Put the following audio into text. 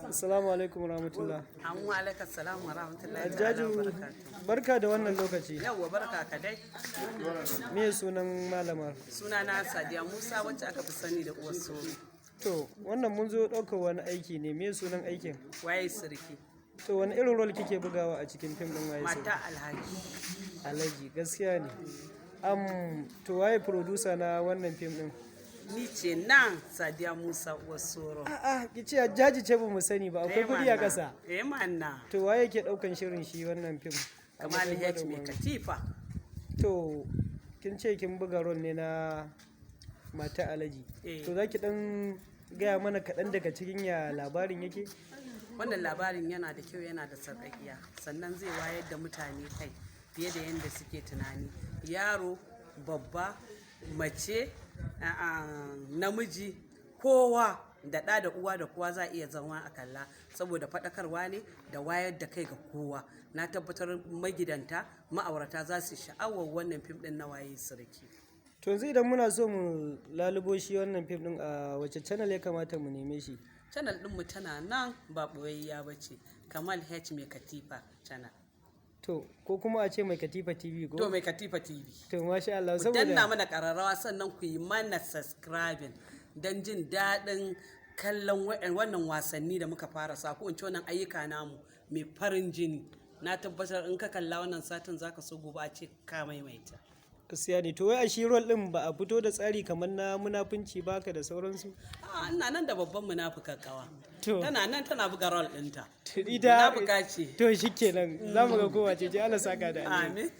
Assalamu alaikum warahmatullah. Amma alaika salam wa rahmatullahi ta'ala Hajjaju, wa barakatuh. Barka da wannan lokaci. Yawwa, barka ka dai. Me sunan malamar? Suna na Sadiya Musa, wacce aka fi sani da Uwar Soro. To, wannan mun zo ɗaukar wani aiki ne. Me sunan aikin? Waye Sirki. To, wani irin role kike bugawa a cikin fim ɗin Waye Sirki? Mata Alhaji. Alhaji, gaskiya ne. To, waye producer na wannan fim ɗin? Ni ce nan, Sadiya Musa, Uwar Soro. A'a, ki ce Hajjaji ce, ba mu sani ba. Akwai kuɗi a ƙasa. Eh manna. To, waye ke ɗaukan shirin shi wannan fim? A Kamal matsayin H mai madugun. Katifa. To, kin ce kin buga role ne na mata Alhaji. Eh. To, za ki ɗan gaya mana kaɗan daga cikin ya labarin yake? Wannan labarin yana da kyau, yana da sarƙaƙiya, sannan zai wayar da mutane kai fiye da yadda suke tunani. Yaro, babba, mace, namiji, kowa da ɗa da uwa da kowa za a iya zama a kalla, saboda faɗakarwa ne da wayar da kai ga kowa. Na tabbatar magidanta, ma'aurata za su sha'awar wannan fim ɗin na Waye Sirki. To, yanzu idan muna so mu lalubo shi wannan fim ɗin, a wace channel ya kamata mu neme shi? Channel ɗinmu tana nan, ba ɓoyayya ba ce, Kamal H Mai Katifa channel. To, ko kuma a ce Mai Katifa TV ko? To, Mai Katifa TV. To, masha Allah, Ku danna saboda mana ƙararrawa, sannan ku yi mana subscribing don jin daɗin kallon wannan wasanni da muka fara sa, ko in ce wannan ayyuka namu mai farin jini. Na tabbatar in ka kalla wannan satin, zaka so gobe a ce ka maimaita. Gaskiya ne. To, wai a shi role ɗin ba a fito da tsari kamar na munafunci baka da sauransu? A, ina nan da babban munafuka kawa. To. Tana nan tana buga role ɗinta. Ita Munafuka ce. To, shikenan, za mu ga kowace ce. Allah saka da alheri. Amin.